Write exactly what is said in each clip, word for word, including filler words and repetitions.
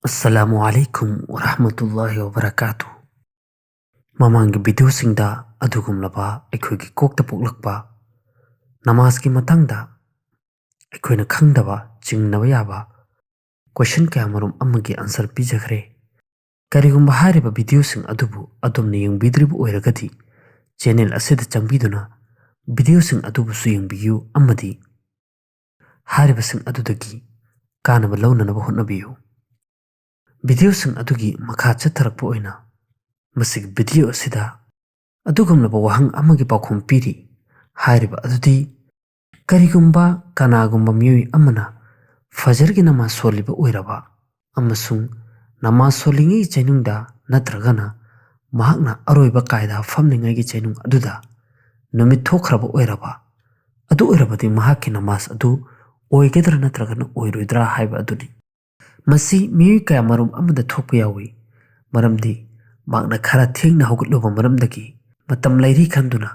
ꯑꯁꯂꯥꯃꯨ ꯑꯂꯥꯏꯀꯨꯝ ꯋꯔꯍꯃꯇꯨꯜꯂꯥꯍꯤ ꯋꯕꯔꯀꯥꯇꯨ꯫ ꯃꯃꯥꯡꯒꯤ ꯚꯤꯗꯤꯑꯣꯁꯤꯡꯗ ꯑꯗꯨꯒꯨꯝꯂꯕ ꯑꯩꯈꯣꯏꯒꯤ ꯀꯣꯛꯇ ꯄꯣꯛꯂꯛꯄ ꯅꯃꯥꯖꯀꯤ ꯃꯇꯥꯡꯗ ꯑꯩꯈꯣꯏꯅ ꯈꯪꯗꯕ, ꯆꯤꯡꯅꯕ ꯌꯥꯕ ꯀꯣꯏꯁꯟ ꯀꯌꯥ ꯃꯔꯨꯝ ꯑꯃꯒꯤ ꯑꯟꯁꯔ ꯄꯤꯖꯈ꯭ꯔꯦ꯫ ꯀꯔꯤꯒꯨꯝꯕ ꯍꯥꯏꯔꯤꯕ ꯚꯤꯗꯤꯑꯣꯁꯤꯡ ꯑꯗꯨꯕꯨ ꯑꯗꯣꯝꯅ ꯌꯦꯡꯕꯤꯗ꯭ꯔꯤꯕ ꯑꯣꯏꯔꯒꯗꯤ, ꯆꯦꯅꯦꯜ ꯑꯁꯤꯗ ꯆꯪꯕꯤꯗꯨꯅ ꯚꯤꯗꯤꯑꯣꯁꯤꯡ ꯑꯗꯨꯕꯨꯁꯨ ꯌꯦꯡꯕꯤꯌꯨ ꯑꯃꯗꯤ ꯍꯥꯏꯔꯤꯕꯁꯤꯡ ꯑꯗꯨꯗꯒꯤ ꯀꯥꯟꯅꯕ ꯂꯧꯅꯅꯕ ꯍꯣꯠꯅꯕꯤꯌꯨ꯫ ꯚꯤꯗꯤꯑꯣꯁꯤꯡ ꯑꯗꯨꯒꯤ ꯃꯈꯥ ꯆꯠꯊꯔꯛꯄ ꯑꯣꯏꯅ ꯃꯁꯤꯒꯤ ꯚꯤꯗꯤꯑꯣ ꯑꯁꯤꯗ ꯑꯗꯨꯒꯨꯝꯂꯕ ꯋꯥꯍꯪ ꯑꯃꯒꯤ ꯄꯥꯎꯈꯨꯝ ꯄꯤꯔꯤ꯫ ꯍꯥꯏꯔꯤꯕ ꯑꯗꯨꯗꯤ, ꯀꯔꯤꯒꯨꯝꯕ ꯀꯅꯥꯒꯨꯝꯕ ꯃꯤꯑꯣꯏ ꯑꯃꯅ ꯐꯖꯔꯒꯤ ꯅꯃꯥꯖ ꯁꯣꯜꯂꯤꯕ ꯑꯣꯏꯔꯕ ꯑꯃꯁꯨꯡ ꯅꯃꯥꯖ ꯁꯣꯜꯂꯤꯉꯩꯒꯤ ꯆꯩꯅꯨꯡꯗ ꯅꯠꯇ꯭ꯔꯒꯅ ꯃꯍꯥꯛꯅ ꯑꯔꯣꯏꯕ ꯀꯥꯏꯗ ꯐꯝꯂꯤꯉꯩꯒꯤ ꯆꯩꯅꯨꯡ ꯑꯗꯨꯗ ꯅꯨꯃꯤꯠ ꯊꯣꯛꯈ꯭ꯔꯕ ꯑꯣꯏꯔꯕ, ꯑꯗꯨ ꯑꯣꯏꯔꯕꯗꯤ ꯃꯍꯥꯛꯀꯤ ꯅꯃꯥꯖ ꯑꯗꯨ ꯑꯣꯏꯒꯗ꯭ꯔꯥ ꯅꯠꯇ꯭ꯔꯒꯅ ꯑꯣꯏꯔꯣꯏꯗ꯭ꯔꯥ ꯍꯥꯏꯕ ꯑꯗꯨꯅꯤ꯫ ꯃꯁꯤ ꯃꯤꯑꯣꯏ ꯀꯌꯥ ꯃꯔꯨꯝ ꯑꯃꯗ ꯊꯣꯛꯄ ꯌꯥꯎꯏ, ꯃꯔꯝꯗꯤ ꯃꯍꯥꯛꯅ ꯈꯔ ꯊꯦꯡꯅ ꯍꯧꯒꯠꯂꯨꯕ ꯃꯔꯝꯗꯒꯤ ꯃꯇꯝ ꯂꯩꯔꯤ ꯈꯟꯗꯨꯅ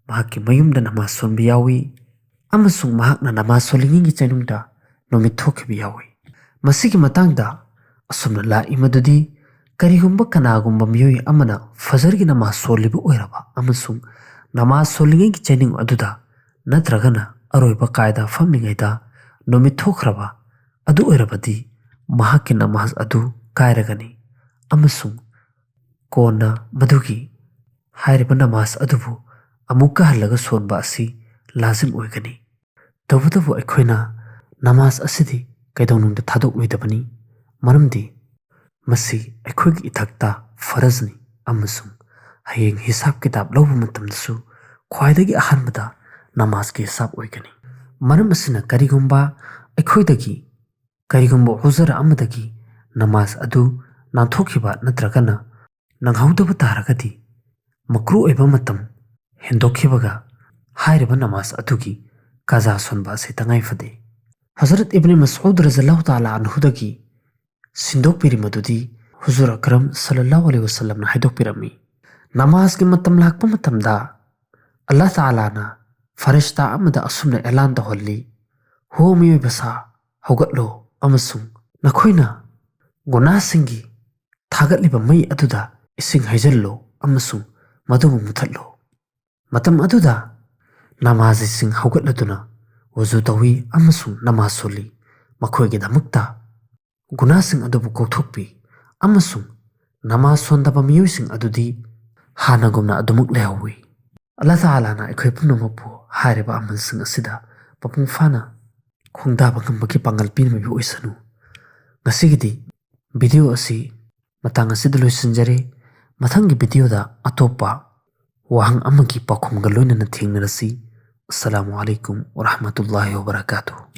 ꯃꯍꯥꯛꯀꯤ ꯃꯌꯨꯝꯗ ꯅꯃꯥꯖ ꯁꯣꯟꯕ ꯌꯥꯎꯏ ꯑꯃꯁꯨꯡ ꯃꯍꯥꯛꯅ ꯅꯃꯥꯖ ꯁꯣꯜꯂꯤꯉꯩꯒꯤ ꯆꯩꯅꯨꯡꯗ ꯅꯨꯃꯤꯠ ꯊꯣꯛꯈꯤꯕ ꯌꯥꯎꯏ꯫ ꯃꯁꯤꯒꯤ ꯃꯇꯥꯡꯗ ꯑꯁꯨꯝꯅ ꯂꯥꯛꯏ ꯃꯗꯨꯗꯤ, ꯀꯔꯤꯒꯨꯝꯕ ꯀꯅꯥꯒꯨꯝꯕ ꯃꯤꯑꯣꯏ ꯑꯃꯅ ꯐꯖꯔꯒꯤ ꯅꯃꯥꯖ ꯁꯣꯜꯂꯤꯕ ꯑꯣꯏꯔꯕ ꯑꯃꯁꯨꯡ ꯅꯃꯥꯖ ꯁꯣꯜꯂꯤꯉꯩꯒꯤ ꯆꯩꯅꯨꯡ ꯑꯗꯨꯗ ꯅꯠꯇ꯭ꯔꯒꯅ ꯑꯔꯣꯏꯕ ꯀꯥꯏꯗ ꯐꯝꯂꯤꯉꯩꯗ ꯅꯨꯃꯤꯠ ꯊꯣꯛꯈ꯭ꯔꯕ ꯑꯗꯨ ꯑꯣꯏꯔꯕꯗꯤ, ꯃꯍꯥꯛꯀꯤ ꯅꯃꯥꯖ ꯑꯗꯨ ꯀꯥꯏꯔꯒꯅꯤ ꯑꯃꯁꯨꯡ ꯀꯣꯟꯅ ꯃꯗꯨꯒꯤ ꯍꯥꯏꯔꯤꯕ ꯅꯃꯥꯖ ꯑꯗꯨꯕꯨ ꯑꯃꯨꯛꯀ ꯍꯜꯂꯒ ꯁꯣꯟꯕ ꯑꯁꯤ ꯂꯥꯖꯤꯝ ꯑꯣꯏꯒꯅꯤ꯫ ꯇꯧꯕꯇꯕꯨ ꯑꯩꯈꯣꯏꯅ ꯅꯃꯥꯖ ꯑꯁꯤꯗꯤ ꯀꯩꯗꯧꯅꯨꯡꯗ ꯊꯥꯗꯣꯛꯂꯣꯏꯗꯕꯅꯤ, ꯃꯔꯝꯗꯤ ꯃꯁꯤ ꯑꯩꯈꯣꯏꯒꯤ ꯏꯊꯛꯇ ꯐꯔꯖꯅꯤ ꯑꯃꯁꯨꯡ ꯍꯌꯦꯡ ꯍꯤꯁꯥꯕ ꯀꯤꯇꯥꯕ ꯂꯧꯕ ꯃꯇꯝꯗꯁꯨ ꯈ꯭ꯋꯥꯏꯗꯒꯤ ꯑꯍꯥꯟꯕꯗ ꯅꯃꯥꯖꯀꯤ ꯍꯤꯁꯥꯕ ꯑꯣꯏꯒꯅꯤ꯫ ꯃꯔꯝ ꯑꯁꯤꯅ ꯀꯔꯤꯒꯨꯝꯕ ꯑꯩꯈꯣꯏꯗꯒꯤ ꯀꯔꯤꯒꯨꯝꯕ ꯎꯖꯔ ꯑꯃꯗꯒꯤ ꯅꯃꯥꯖ ꯑꯗꯨ ꯅꯥꯟꯊꯣꯛꯈꯤꯕ ꯅꯠꯇ꯭ꯔꯒꯅ ꯅꯪꯍꯧꯗꯕ ꯇꯥꯔꯒꯗꯤ, ꯃꯀ꯭ꯔꯨ ꯑꯣꯏꯕ ꯃꯇꯝ ꯍꯦꯟꯗꯣꯛꯈꯤꯕꯒ ꯍꯥꯏꯔꯤꯕ ꯅꯃꯥꯖ ꯑꯗꯨꯒꯤ ꯀꯖꯥ ꯁꯣꯟꯕ ꯑꯁꯤ ꯇꯉꯥꯏ ꯐꯗꯦ꯫ ꯍꯖꯔꯠ ꯏꯕꯅꯤ ꯃꯁꯎꯗ ꯔꯖꯜꯂꯥꯍꯨ ꯇꯥꯂꯥ ꯑꯟꯍꯨꯗꯒꯤ ꯁꯤꯟꯗꯣꯛꯄꯤꯔꯤ ꯃꯗꯨꯗꯤ, ꯍꯨꯖꯨꯔ ꯑꯀꯔꯝ ꯁꯜꯂꯜꯂꯥꯍꯨ ꯑꯂꯩꯍꯤ ꯋꯁꯜꯂꯝꯅ ꯍꯥꯏꯗꯣꯛꯄꯤꯔꯝꯃꯤ, ꯅꯃꯥꯖꯀꯤ ꯃꯇꯝ ꯂꯥꯛꯄ ꯃꯇꯝꯗ ꯑꯜꯂꯥꯍ ꯇꯥꯂꯥꯅ ꯐꯔꯤꯁꯇꯥ ꯑꯃꯗ ꯑꯁꯨꯝꯅ ꯑꯦꯂꯥꯟ ꯇꯧꯍꯜꯂꯤ, "ꯍꯣ ꯃꯤꯑꯣꯏꯕ ꯁꯥ, ꯍꯧꯒꯠꯂꯣ ꯑꯃꯁꯨꯡ ꯅꯈꯣꯏꯅ ꯒꯨꯅꯥꯁꯤꯡꯒꯤ ꯊꯥꯒꯠꯂꯤꯕ ꯃꯩ ꯑꯗꯨꯗ ꯏꯁꯤꯡ ꯍꯩꯖꯤꯜꯂꯨ ꯑꯃꯁꯨꯡ ꯃꯗꯨꯕꯨ ꯃꯨꯊꯠꯂꯨ꯫ ꯃꯇꯝ ꯑꯗꯨꯗ ꯅꯃꯥꯖꯤꯁꯤꯡ ꯍꯧꯒꯠꯂꯗꯨꯅ ꯋꯖꯨ ꯇꯧꯏ ꯑꯃꯁꯨꯡ ꯅꯃꯥꯖ ꯁꯣꯜꯂꯤ꯫ ꯃꯈꯣꯏꯒꯤꯗꯃꯛꯇ ꯒꯨꯅꯥꯁꯤꯡ ꯑꯗꯨꯕꯨ ꯀꯣꯛꯊꯣꯛꯄꯤ ꯑꯃꯁꯨꯡ ꯅꯃꯥꯖ ꯁꯣꯟꯗꯕ ꯃꯤꯑꯣꯏꯁꯤꯡ ꯑꯗꯨꯗꯤ ꯍꯥꯟꯅꯒꯨꯝꯅ ꯑꯗꯨꯃꯛ ꯂꯩꯍꯧꯏ꯫ ꯑꯜꯂꯥꯍ ꯇꯥꯂꯥꯅ ꯑꯩꯈꯣꯏ ꯄꯨꯝꯅꯃꯛꯄꯨ ꯍꯥꯏꯔꯤꯕ ꯑꯃꯜꯁꯤꯡ ꯑꯁꯤꯗ ꯃꯄꯨꯡ ꯐꯥꯅ ꯈꯣꯡꯗꯥꯕ ꯉꯝꯕꯒꯤ ꯄꯥꯡꯒꯜ ꯄꯤꯅꯕꯤꯕ ꯑꯣꯏꯁꯅꯨ꯫ ꯉꯁꯤꯒꯤꯗꯤ ꯚꯤꯗꯤꯑꯣ ꯑꯁꯤ ꯃꯇꯥꯡ ꯑꯁꯤꯗ ꯂꯣꯏꯁꯤꯟꯖꯔꯦ꯫ ꯃꯊꯪꯒꯤ ꯚꯤꯗꯤꯑꯣꯗ ꯑꯇꯣꯞꯄ ꯋꯥꯍꯪ ꯑꯃꯒꯤ ꯄꯥꯎꯈꯨꯝꯒ ꯂꯣꯏꯅꯅ ꯊꯦꯡꯅꯔꯁꯤ꯫ ꯑꯁꯁꯂꯥꯃꯨ ꯑꯂꯩꯀꯨꯝ ꯋꯔꯍꯃꯇꯨꯜꯂꯥꯍꯤ ꯋꯕꯔꯀꯥꯇꯨꯍ꯫